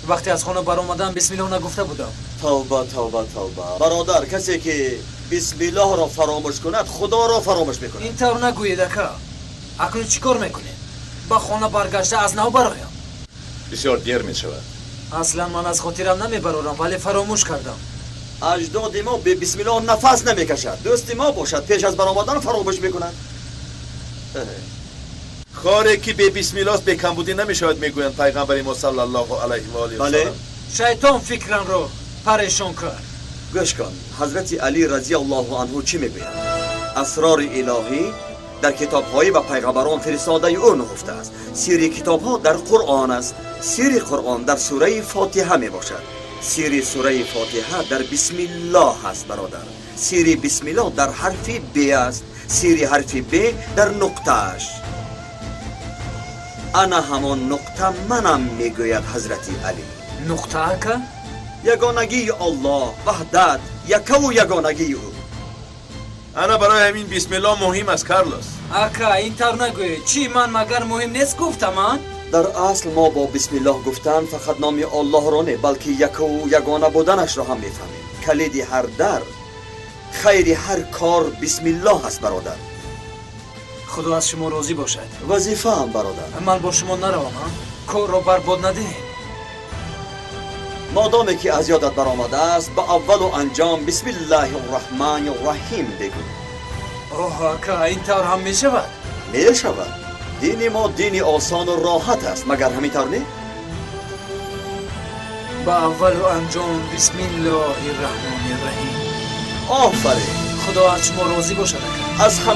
Вақте аз хона баромадам, бисмиллоҳ нагуфта будам. Тавба, тавба, тавба. Бародар, касе ки бисмиллоҳро фаромӯш кунад, Худоро фаромӯш мекунад. Ин тавр нагӯед, ака. Акнун чӣ кор мекунем? Ба хона баргашта аз нав бароям. Бисёр дер мешавад. Аслан ман аз хотирам намебарорам, вале фаромӯш кардам. Аҷдоди мо бе бисмиллоҳ нафас намекашад. Дӯсти мо бошад, пеш аз баромадан фаромӯш мекунад. Коре ки бе бисмиллоҳ бекамбудӣ намешавад, мегӯянд пайғамбари мо саллаллоҳу алайҳи ва олиҳи Бале. васаллам. Шайтон фикрамро парешон кард. Гӯш кун, ҳазрати Алӣ разияллоҳу анҳу чӣ мегӯяд? Асрори илоҳӣ дар китобҳои ба пайғамбарон фиристодаи ӯ нуҳуфта аст. Сирри китобҳо дар Қуръон аст. Сирри Қуръон дар сураи Фотиҳа мебошад. Сирри сураи Фотиҳа дар бисмиллоҳ аст, бародар. Сирри бисмиллоҳ дар ҳарфи б аст. Сирри ҳарфи б дар нуқтааш. Ана ҳамон нуқта манам, мегӯяд ҳазрати Алӣ. Нуқта, ака? Ягонагии Оллоҳ, ваҳдат, якаву ягонагии ӯ. Ана барои ҳамин бисмиллоҳ муҳим аст, Карлос. Ака, ин тавр нагӯед. Чӣ, ман магар муҳим нест гуфтам, а? Дар асл мо бо бисмиллоҳ гуфтан фақат номи Оллоҳро не, балки якаву ягона буданашро ҳам мефаҳмем. Калиди ҳар дар, хайри ҳар кор бисмиллоҳ аст, бародар. Худо аз шумо розӣ бошад. Вазифаам, бародар. Ман бо шумо наравам, а? Корро барбод надиҳем. Модоме ки аз ёдат баромадааст, ба аввалу анҷом бисмиллаҳи рраҳмани рраҳим бигӯ. Оҳ, ака, ин тавр ҳам мешавад? Мешавад. Дини мо дини осону роҳат аст, магар ҳамин тавр не? Ба аввалу анҷом бисмиллоҳи рраҳмони рраҳим. Офарин. Худо аз шумо розӣ бошад, ака. Аз ҳама.